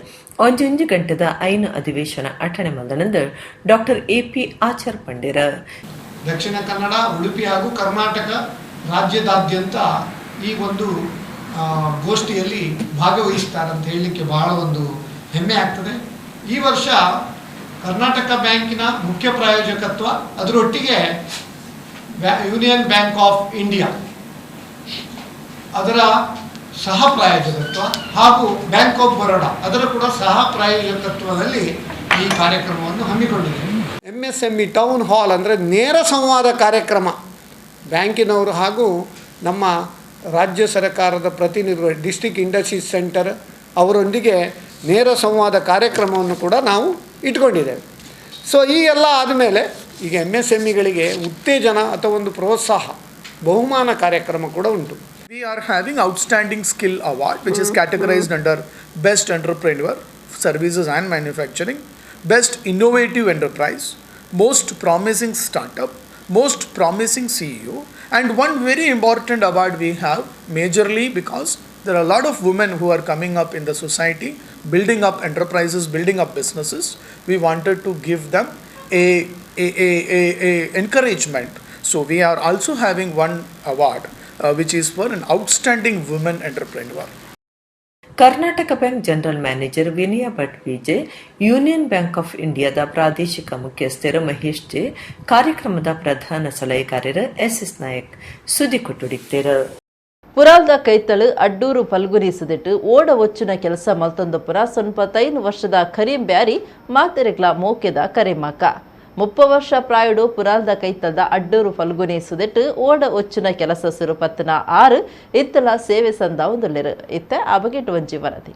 ಒಂಜೊಂಜಿ ಗಂಟೆದ ಐನು ಅಧಿವೇಶನ ಅಟಣೆ ಮಲ್ದನಂದು ಡಾಕ್ಟರ್ ಎಪಿ ಆಚಾರ್ ಪಂಡೇರ್. ದಕ್ಷಿಣ ಕನ್ನಡ, ಉಡುಪಿ ಹಾಗೂ ಕರ್ನಾಟಕ ರಾಜ್ಯದಾದ್ಯಂತ ಈ ಒಂದು ಗೋಷ್ಠಿಯಲ್ಲಿ ಭಾಗವಹಿಸ್ತಾರಂತ ಹೇಳಲಿಕ್ಕೆ ಬಹಳ ಒಂದು ಹೆಮ್ಮೆ ಆಗ್ತದೆ. ಈ ವರ್ಷ ಕರ್ನಾಟಕ ಬ್ಯಾಂಕಿನ ಮುಖ್ಯ ಪ್ರಾಯೋಜಕತ್ವ, ಅದರೊಟ್ಟಿಗೆ ಯೂನಿಯನ್ ಬ್ಯಾಂಕ್ ಆಫ್ ಇಂಡಿಯಾ ಅದರ ಸಹ ಪ್ರಾಯೋಜಕತ್ವ ಹಾಗೂ ಬ್ಯಾಂಕ್ ಆಫ್ ಬರೋಡಾ ಅದರ ಕೂಡ ಸಹ ಪ್ರಾಯೋಜಕತ್ವದಲ್ಲಿ ಈ ಕಾರ್ಯಕ್ರಮವನ್ನು ಹಮ್ಮಿಕೊಂಡಿದೆ. MSME town hall ಅಂದರೆ ನೇರ ಸಂವಾದ ಕಾರ್ಯಕ್ರಮ ಬ್ಯಾಂಕಿನವರು ಹಾಗೂ ನಮ್ಮ ರಾಜ್ಯ ಸರ್ಕಾರದ ಪ್ರತಿನಿಧಿಗಳು, ಡಿಸ್ಟ್ರಿಕ್ಟ್ ಇಂಡಸ್ಟ್ರೀಸ್ ಸೆಂಟರ್ ಅವರೊಂದಿಗೆ ನೇರ ಸಂವಾದ ಕಾರ್ಯಕ್ರಮವನ್ನು ಕೂಡ ನಾವು ಇಟ್ಕೊಂಡಿದ್ದೇವೆ. ಸೊ ಈ ಎಲ್ಲ ಆದಮೇಲೆ ಈಗ MSMEಗಳಿಗೆ ಉತ್ತೇಜನ ಅಥವಾ ಒಂದು ಪ್ರೋತ್ಸಾಹ ಬಹುಮಾನ ಕಾರ್ಯಕ್ರಮ ಕೂಡ ಉಂಟು. We are having Outstanding Skill Award, which is categorized under Best Entrepreneur, Services and Manufacturing, Best Innovative Enterprise, Most Promising Startup, Most Promising CEO, and one very important award we have majorly because there are a lot of women who are coming up in the society, building up enterprises, building up businesses. We wanted to give them a encouragement. So we are also having one award, which is for an outstanding women entrepreneur. Karnataka bank general manager Vinaya Bhat Vijay, union bank of ಇಂಡಿಯಾದ ಪ್ರಾದೇಶಿಕ ಮುಖ್ಯಸ್ಥರು Mahesh J, ಕಾರ್ಯಕ್ರಮದ ಪ್ರಧಾನ ಸಲಹೆಗಾರರು S S Nayak ಸುದ್ದಿ ಕೊಟ್ಟುಡಿತ್ತೇರು. ಪುರಾಲ್ದ ಕೈತಳು ಅಡ್ಡೂರು ಪಲ್ಗುನಿ ಸುದಿಟ್ಟು ಓಡ ಒಚ್ಚುನ ಕೆಲಸ ಮಲ್ತೊಂದುಪುರ 95 ವರ್ಷದ ಕರೀಂ ಬ್ಯಾರಿ ಮಾತೆರೆಗ್ಲ ಮೋಕೆದ ಕರೆಮಾಕ. 30 ವರ್ಷ ಪ್ರಾಯುಡು ಪುರಾಲ್ದ ಕೈತಲ್ದ ಅಡ್ಡೂರು ಫಲ್ಗುನಿ ಸುದಿಟ್ಟು ಓಡ ಒಚ್ಚುನ ಕೆಲಸ ಸುರುಪತ್ತನ 6 ಇತ್ತಲ ಸೇವೆ ಸಂದ ಒಂದುಲ್ಲೆರು. ಇತ್ತ ಆ ಬಗೆಟ್ ಒಂಜಿ ವರದಿ.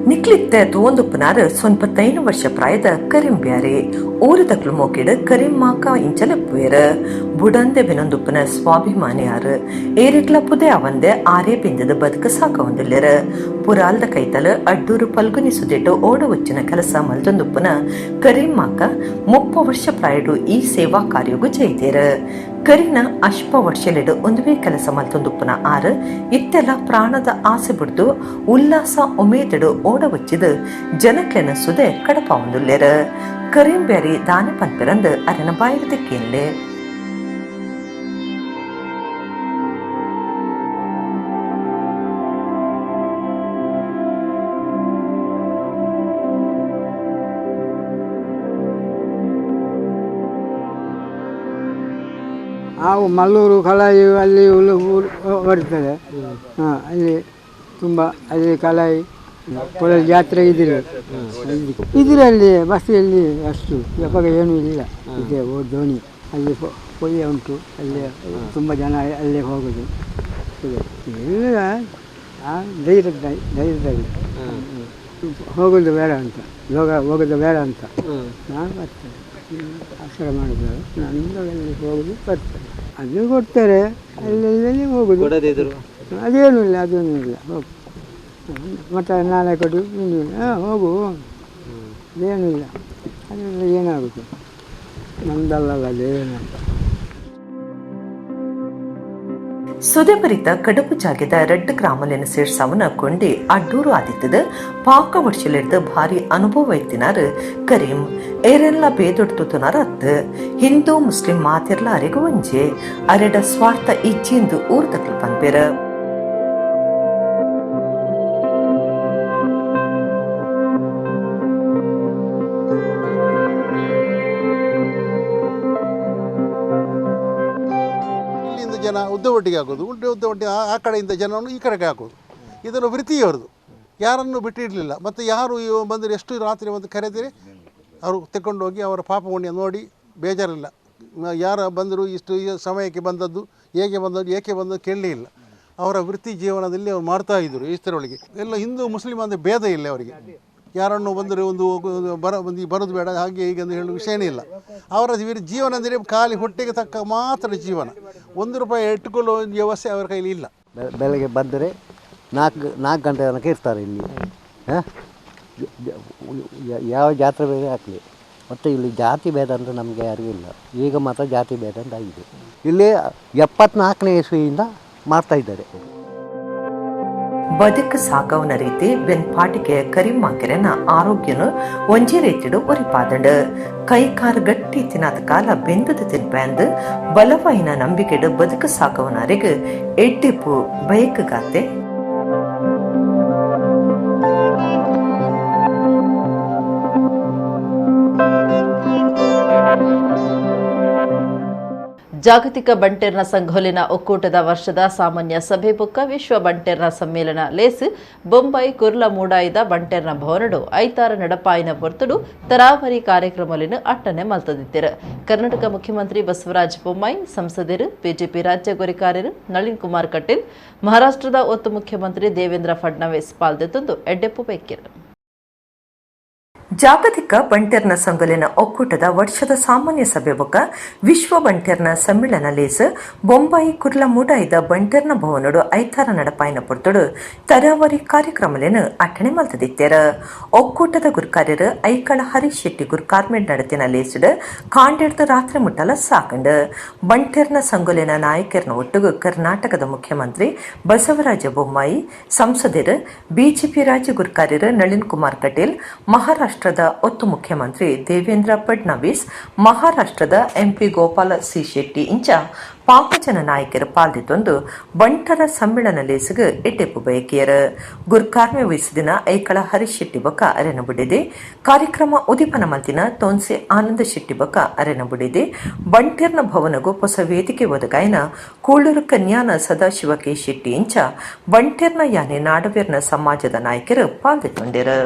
ನಿಕ್ಲಿತ್ತೆ ತೋಂದುಪ್ಪನಾರ್ 95 ವರ್ಷ ಪ್ರಾಯದ ಕರೀಂ ಬ್ಯಾರಿ ಊರದಕ್ಲು ಮೋಕಿಡ್ ಕರೀಂ ಮಾಕ ಇಂಚಲೆಪ್ಪುವೇರ್. ಬುಡಂದೆ ಬೆನೊಂದುಪ್ಪನ ಸ್ವಾಭಿಮಾನಿಯಾರು ಏರೆಗ್ಲ ಪುದೆ ಅವಂದೆ ಆರೇ ಬಿಂದದ ಬದುಕು ಸಾಕ ಹೊಂದಿಲ್ಲೆರ್. ಪುರಾಲ್ದ ಕೈತಲ್ ಅಡ್ಡೂರು ಪಲ್ಗುನಿ ಸುದಿಟ್ಟು ಓಡ ಒಚ್ಚಿನ ಕೆಲಸ ಮಲ್ತೊಂದುಪ್ಪನ ಕರೀಂ ಮಾಕ 30 ವರ್ಷ ಪ್ರಾಯಡು ಈ ಸೇವಾ ಕಾರ್ಯಗೂ ಜೈತೇರ್. ಕರಿನ ಅಶ್ಪ ವರ್ಷಲೆಡು ಒಂದುವೇ ಕೆಲಸ ಮಲ್ತೊಂದುಪ್ಪನ ಆರು ಇತ್ತೆಲ್ಲ ಪ್ರಾಣದ ಆಸೆ ಬಿಡ್ದು ಉಲ್ಲಾಸ ಉಮೇದಡು ಓಡ ವಚ್ಚಿದು ಜನಕ್ಲೆನ ಸುದೆ ಕಡಪ ಒಂದುಲ್ಲೆರ್. ಕರೀಂ ಬ್ಯಾರಿ ದಾನೆ ಪನ್ಪೆರಂದು ಅರೆನ ಬಾಯಿರ್ದ ಕೇನ್ಲೆ. ನಾವು ಮಲ್ಲೂರು ಕಲಾಯಿ ಅಲ್ಲಿ ಬರ್ತದೆ. ಹಾಂ, ಅಲ್ಲಿ ತುಂಬ ಅಲ್ಲಿ ಕಲಾಯಿ ಕೊಳಲು ಜಾತ್ರೆ ಇದ್ದರೆ ಇದರಲ್ಲಿ ಬಸ್ಸಲ್ಲಿ ಅಷ್ಟು ಇವಾಗ ಏನೂ ಇಲ್ಲ. ಇದೆ ದೋಣಿ ಅಲ್ಲಿ ಕೊಯ್ಯ ಉಂಟು, ಅಲ್ಲಿ ತುಂಬ ಜನ ಅಲ್ಲೇ ಹೋಗೋದು ಇದೆ. ಇಲ್ಲ, ಧೈರ್ಯದಲ್ಲಿ ಹೋಗೋದು ಬೇಡ ಅಂತ, ಯೋಗ ಹೋಗೋದು ಬೇಡ ಅಂತ ನಾನು ಬರ್ತೇನೆ. ಆಸರ ಮಾಡೋದು ನಾನು ಅಲ್ಲಿ ಹೋಗೋದು ಬರ್ತೇನೆ. ಅದು ಕೊಡ್ತಾರೆ, ಅಲ್ಲೆಲ್ಲಿ ಹೋಗೋದು, ಅದೇನೂ ಇಲ್ಲ, ಅದೇನೂ ಇಲ್ಲ. ಹೋಗು ಮತ್ತೆ ನಾಳೆ ಕೊಡು, ಹೋಗು. ಏನೂ ಇಲ್ಲ. ಅದರಿಂದ ಏನಾಗುತ್ತೆ, ನಮ್ಮದಲ್ಲ ಅದೇನು. ಸುದೆಬರಿತ ಕಡುಪು ಜಾಗೆದ ರಡ್ಡು ಗ್ರಾಮಲೆನ ಸೇರ್ಸಾವನ ಕೊಂಡಿ ಅಡ್ಡೂರು ಆದಿತ್ತದ ಪಾಕ ವರ್ಷಲಿಡ್ದು ಭಾರಿ ಅನುಭವ ಇತ್ತಿನಾರು ಕರೀಂ. ಏರೆಲ್ಲ ಬೇದೊಡ್ತುನಾರ ಅತ್ತು ಹಿಂದೂ ಮುಸ್ಲಿಂ ಮಾತಿರ್ಲ ಅರೆಗು ಒಂಜೆ ಅರೆಡ ಸ್ವಾರ್ಥ ಇಜ್ಜಿಂದು ಊರ್ದಕ್ಲು ಪನ್ಪೇರ. ಜನ ಉದ್ದ ಒಟ್ಟಿಗೆ ಹಾಕೋದು, ಉದ್ದ ಒಟ್ಟಿಗೆ ಆ ಕಡೆಯಿಂದ ಜನವನ್ನು ಈ ಕಡೆಗೆ ಹಾಕೋದು, ಇದನ್ನು ವೃತ್ತಿಯವರದು, ಯಾರನ್ನು ಬಿಟ್ಟಿರಲಿಲ್ಲ. ಮತ್ತು ಯಾರು ಬಂದರೆ ಎಷ್ಟು ರಾತ್ರಿ ಒಂದು ಕರೆದರೆ ಅವರು ತಗೊಂಡೋಗಿ ಅವರ ಪಾಪ ಪುಣ್ಯ ನೋಡಿ ಬೇಜಾರಿಲ್ಲ. ಯಾರು ಬಂದರು ಇಷ್ಟು ಸಮಯಕ್ಕೆ ಬಂದದ್ದು, ಹೇಗೆ ಬಂದದ್ದು, ಏಕೆ ಬಂದದ್ದು ಕೇಳಲೇ ಇಲ್ಲ. ಅವರ ವೃತ್ತಿ ಜೀವನದಲ್ಲಿ ಅವ್ರು ಮಾಡ್ತಾಯಿದ್ದರು. ಇಷ್ಟರೊಳಗೆ ಎಲ್ಲ ಹಿಂದೂ ಮುಸ್ಲಿಂ ಅಂದರೆ ಭೇದ ಇಲ್ಲ ಅವರಿಗೆ. ಯಾರನ್ನು ಬಂದರೆ ಒಂದು ಬರೋದು ಬೇಡ ಹಾಗೆ ಹೀಗೆ ಅಂತ ಹೇಳುವ ವಿಷಯನೇ ಇಲ್ಲ. ಅವರ ಜೀವನ ಅಂದರೆ ಖಾಲಿ ಹೊಟ್ಟೆಗೆ ತಕ್ಕ ಮಾತ್ರ ಜೀವನ. 1 ರೂಪಾಯಿ ಇಟ್ಟುಕೊಳ್ಳುವ ವ್ಯವಸ್ಥೆ ಅವರ ಕೈಲಿ ಇಲ್ಲ. ಬೆಳಗ್ಗೆ ಬಂದರೆ 4 ಗಂಟೆ ತನಕ ಇರ್ತಾರೆ ಇಲ್ಲಿ. ಯಾವ ಜಾತ್ರೆ ಬೇರೆ ಆಗಲಿ, ಮತ್ತು ಇಲ್ಲಿ ಜಾತಿ ಭೇದ ಅಂತ ನಮಗೆ ಯಾರಿಗೂ ಇಲ್ಲ. ಈಗ ಮಾತ್ರ ಜಾತಿ ಭೇದ ಅಂತ ಆಗಿದೆ. ಇಲ್ಲಿ 74ನೇ ಇಸ್ವಿಯಿಂದ ಮಾಡ್ತಾಯಿದ್ದಾರೆ. ಬದುಕು ಸಾಗವನ ರೀತಿ ಬೆನ್ಪಾಟಿಗೆ ಕರಿಮಾಕೆರೆನ ಆರೋಗ್ಯನು ಒಂಜಿ ರೀತಿಡು ಒರಿಪಾದಂಡು. ಕೈಕಾರು ಗಟ್ಟಿ ತಿನ್ನಾದ ಕಾಲ ಬೆಂದದ ತಿನ್ಪಂದು ಬಲವಾಯಿನ ನಂಬಿಕೆಡು ಬದುಕು ಸಾಗವನರಿಗೆ ಎಡ್ಡಿಪು ಬಯಕುಗಾತೆ. ಜಾಗತಿಕ ಬಂಟೆರ್ನ ಸಂಘೋಲಿನ ಒಕ್ಕೂಟದ ವರ್ಷದ ಸಾಮಾನ್ಯ ಸಭೆ ಬೊಕ್ಕ ವಿಶ್ವ ಬಂಟೆರ್ನ ಸಮ್ಮೇಳನ ಲೇಸ್ ಬೊಂಬೈ ಕುರ್ಲ ಮೂಡಾಯಿದ ಬಂಟೆರ್ನ ಭವನಡು ಐತಾರ ನಡಪಾಯಿನ ಪೊರ್ತುಡು ತರಾವರಿ ಕಾರ್ಯಕ್ರಮಲಿನ ಅಟ್ಟನೆ ಮಲ್ತದಿತ್ತಿರು. ಕರ್ನಾಟಕ ಮುಖ್ಯಮಂತ್ರಿ ಬಸವರಾಜ ಬೊಮ್ಮಾಯಿ, ಸಂಸದರು, ಬಿಜೆಪಿ ರಾಜ್ಯ ಗುರಿಕಾರ್ಯರು ನಳಿನ್ ಕುಮಾರ್ ಕಟೀಲ್, ಮಹಾರಾಷ್ಟ್ರದ ಒತ್ತು ಮುಖ್ಯಮಂತ್ರಿ ದೇವೇಂದ್ರ ಫಡ್ನವೀಸ್ ಪಾಲ್ದೆತ್ತೊಂದು ಎಡ್ಡೆಪ್ಪು ಬೇಕಿರು. ಜಾಗತಿಕ ಬಂಟೆರ್ನ ಸಂಘಲಿನ ಒಕ್ಕೂಟದ ವರ್ಷದ ಸಾಮಾನ್ಯ ಸಭೆ ಬೊಕ್ಕ ವಿಶ್ವ ಬಂಟೆರ್ನ ಸಮ್ಮೇಳನ ಲೇಸ್ ಬೊಂಬಾಯಿ ಕುರ್ಲ ಮೂಡಾಯಿದ ಬಂಟೆರ್ನ ಭವನಡು ಐತಾರ ನಡಪಾಯಿನ ಪೊರ್ತುಡು ತರಾವರಿ ಕಾರ್ಯಕ್ರಮಲೇನು ಅಟ್ಟಣೆ ಮಲ್ತದಿತ್ತೇರ. ಒಕ್ಕೂಟದ ಗುರ್ಕಾರ್ಯರು ಐಕಳ ಹರೀಶ್ ಶೆಟ್ಟಿ ಗುರ್ಕಾರ್ಮೆಂಟ್ ನಡತಿನ ಲೇಸುಡು ಕಾಂಡೆಡ್ದು ರಾತ್ರಿ ಮುಟ್ಟಲ ಸಾಕಂಡು. ಬಂಟೆರ್ನ ಸಂಘಲಿನ ನಾಯಕರ್ನ ಒಟ್ಟುಗು ಕರ್ನಾಟಕದ ಮುಖ್ಯಮಂತ್ರಿ ಬಸವರಾಜ ಬೊಮ್ಮಾಯಿ, ಸಂಸದರು, ಬಿಜೆಪಿ ರಾಜ್ಯ ಗುರ್ಕಾರ್ಯರು ನಳಿನ್ ಕುಮಾರ್ ಕಟೀಲ್, ಮಹಾರಾಷ್ಟ್ರ ಒತ್ತು ಮುಖ್ಯಮಂತ್ರಿ ದೇವೇಂದ್ರ ಫಡ್ನವೀಸ್, ಮಹಾರಾಷ್ಟ್ರದ ಎಂಪಿ ಗೋಪಾಲ ಸಿ ಶೆಟ್ಟಿ ಇಂಚ ಪಾಕಜನ ನಾಯಕರು ಪಾಲ್ದಿತ್ತೊಂದು ಬಂಟರ ಸಮ್ಮೇಳನ ಲೇಸುಗು ಎಟ್ಟೆಪ್ಪು ಬಯಕಿಯರು. ಗುರ್ಕಾರ್ಮೆ ವಹಿಸಿದಿನ ಐಕಳ ಹರೀಶ್ ಶೆಟ್ಟಿ ಬೊಕ್ಕ ಅರೆನ ಬುಡಿದೆ. ಕಾರ್ಯಕ್ರಮ ಉದೀಪನ ಮಲ್ತಿನ ತೋನ್ಸೆ ಆನಂದ ಶೆಟ್ಟಿ ಬೊಕ್ಕ ಅರೆನ ಬುಡಿದೆ. ಬಂಟೆರ್ನ ಭವನಗು ಹೊಸ ವೇದಿಕೆ ಒದಗಾಯನ ಕೂಳೂರು ಕನ್ಯಾನ ಸದಾಶಿವ ಕೆ ಶೆಟ್ಟಿ ಇಂಚ ಬಂಟೆರ್ನ ಯಾನೆ ನಾಡವೇರ್ನ ಸಮಾಜದ ನಾಯಕರು ಪಾಲ್ದಿತ್ತೊಂಡಿರು.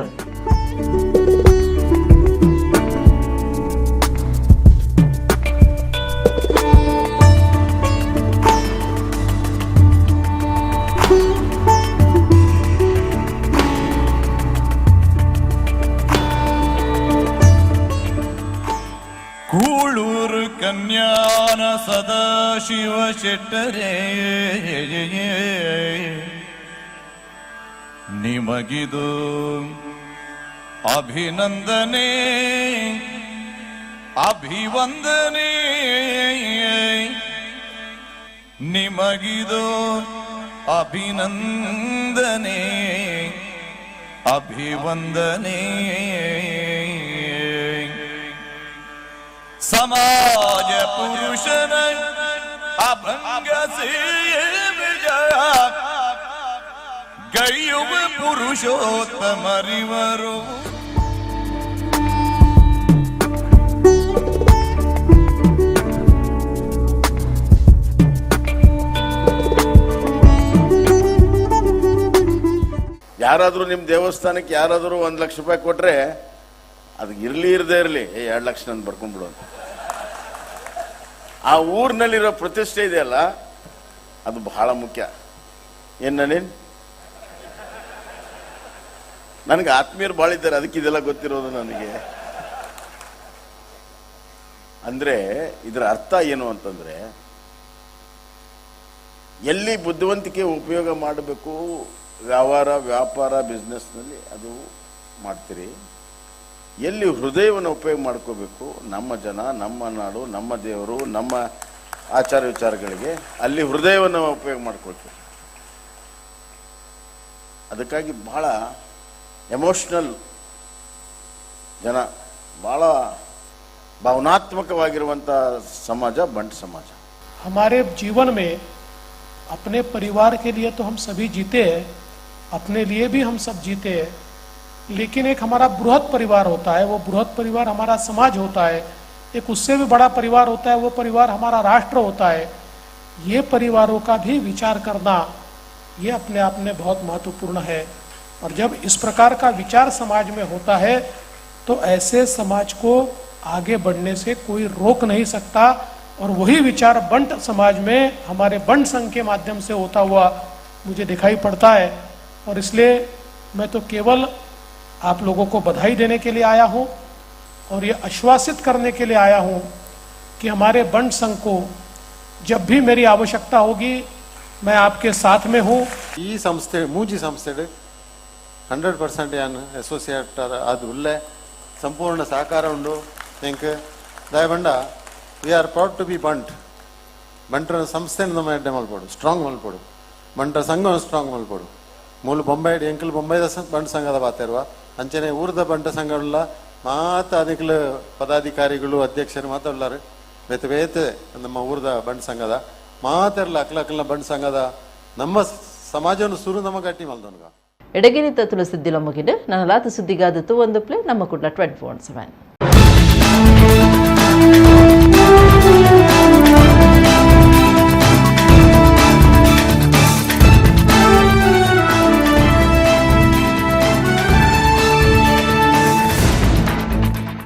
ಕೂಳೂರು ಕನ್ಯಾನ ಸದಾಶಿವ ಶೆಟ್ಟರೇ, ನಿಮಗಿದು ಅಭಿನಂದನೆ ಅಭಿವಂದನೆ, ನಿಮಗಿದು ಅಭಿನಂದನೆ ಅಭಿವಂದನೆ. ಸಮಾಜ ಪುರುಷನ ಅಭಂಗ ಸೇವಿಜಯ ಗೈಯುವ ಪುರುಷೋತ್ತಮರಿವರು. ಯಾರಾದರೂ ನಿಮ್ಮ ದೇವಸ್ಥಾನಕ್ಕೆ ಯಾರಾದರೂ 1 ಲಕ್ಷ ರೂಪಾಯಿ ಕೊಟ್ಟರೆ ಅದು ಇರಲಿ ಇರದೇ ಇರಲಿ, 2 ಲಕ್ಷ ನಾನು ಬರ್ಕೊಂಡ್ಬಿಡು ಅಂತ. ಆ ಊರಿನಲ್ಲಿರೋ ಪ್ರತಿಷ್ಠೆ ಇದೆಯಲ್ಲ, ಅದು ಬಹಳ ಮುಖ್ಯ. ಏನು ನಾನೇನು ನನಗೆ ಆತ್ಮೀಯರು ಭಾಳ ಇದ್ದಾರೆ, ಅದಕ್ಕೆ ಇದೆಲ್ಲ ಗೊತ್ತಿರೋದು ನನಗೆ. ಅಂದರೆ ಇದರ ಅರ್ಥ ಏನು ಅಂತಂದರೆ, ಎಲ್ಲಿ ಬುದ್ಧಿವಂತಿಕೆ ಉಪಯೋಗ ಮಾಡಬೇಕು, ವ್ಯವಹಾರ ವ್ಯಾಪಾರ ಬಿಸ್ನೆಸ್ನಲ್ಲಿ ಅದು ಮಾಡ್ತೀರಿ. ಎಲ್ಲಿ ಹೃದಯವನ್ನು ಉಪಯೋಗ ಮಾಡ್ಕೋಬೇಕು, ನಮ್ಮ ಜನ, ನಮ್ಮ ನಾಡು, ನಮ್ಮ ದೇವರು, ನಮ್ಮ ಆಚಾರ ವಿಚಾರಗಳಿಗೆ ಅಲ್ಲಿ ಹೃದಯವನ್ನು ಉಪಯೋಗ ಮಾಡ್ಕೊಳ್ತೀವಿ. ಅದಕ್ಕಾಗಿ ಬಹಳ ಎಮೋಷ್ನಲ್ ಜನ, ಭಾಳ ಭಾವನಾತ್ಮಕವಾಗಿರುವಂಥ ಸಮಾಜ ಬಂಟ್ ಸಮಾಜ. हमारे जीवन में अपने परिवार के लिए तो हम सभी जीते हैं, अपने लिए भी हम सब जीते हैं, लेकिन एक हमारा बृहद परिवार होता है, वो बृहद परिवार हमारा समाज होता है। एक उससे भी बड़ा परिवार होता है, वो परिवार हमारा राष्ट्र होता है। ये परिवारों का भी विचार करना ये अपने आप में बहुत महत्वपूर्ण है। और जब इस प्रकार का विचार समाज में होता है तो ऐसे समाज को आगे बढ़ने से कोई रोक नहीं सकता। और वही विचार बंट समाज में हमारे बंट संघ के माध्यम से होता हुआ मुझे दिखाई पड़ता है। और इसलिए मैं तो केवल आप लोगों को बधाई देने के लिए आया हूँ और ये आश्वासित करने के लिए आया हूँ कि हमारे बंट संघ को जब भी मेरी आवश्यकता होगी मैं आपके साथ में हूँ। ಈ ಸಂಸ್ಥೆ ಮೂಜಿ ಸಂಸ್ಥೆ 100% ಯಾನ್ ಅಸೋಸಿಯೇಟ್ ಅದು ಉಲ್ಲೆ ಸಂಪೂರ್ಣ ಸಹಕಾರ ಉಂಡು. ಎಂಕ್ ದಯಬಂಡ we are proud to be Bunt. ಬಂಟರ ಸಂಸ್ಥೆ ನಮ್ಮ ಎಡ್ಡೆ ಮಲ್ಪೋಡು, ಸ್ಟ್ರಾಂಗ್ ಮಲ್ಪೋಡು, ಬಂಟರ ಸಂಘವನ್ನು ಸ್ಟ್ರಾಂಗ್ ಮಲ್ಪೋಡು. ಮೂಲು ಬೊಂಬೈ ಎಂಕಲ್ ಬೊಂಬೈದ ಬಂಟ ಸಂಘದ ಬಾತಿರುವ ಅಂಚನೆ ಊರದ ಬಂಟ ಸಂಘ ಮಾತ ಅದಕ್ಕೆ ಪದಾಧಿಕಾರಿಗಳು ಅಧ್ಯಕ್ಷರು ಮಾತಾಡ್ಲಾರು ಬೇತೆ ಬೇತೆ ನಮ್ಮ ಊರದ ಬಂಟ ಸಂಘದ ಮಾತೆರ್ಲ ಅಕ್ಲ ಅಕ್ಲ ಬಂಟ ಸಂಘದ ನಮ್ಮ ಸಮಾಜವನ್ನು ಸುರು ನಮ್ಮ ಗಟ್ಟಿ ಮಲ್ದೊನ್ಗ. ಎಡಗಿನಿತ ತುಳಸಿದ್ದಿಲ ಮುಗಿದು ನನ್ನ ಲಾತ ಸುದ್ದಿಗಾದತ್ತು ಒಂದು ಪ್ಲೇ ನಮ್ಮ ಕುಡ್ಲ 24/7.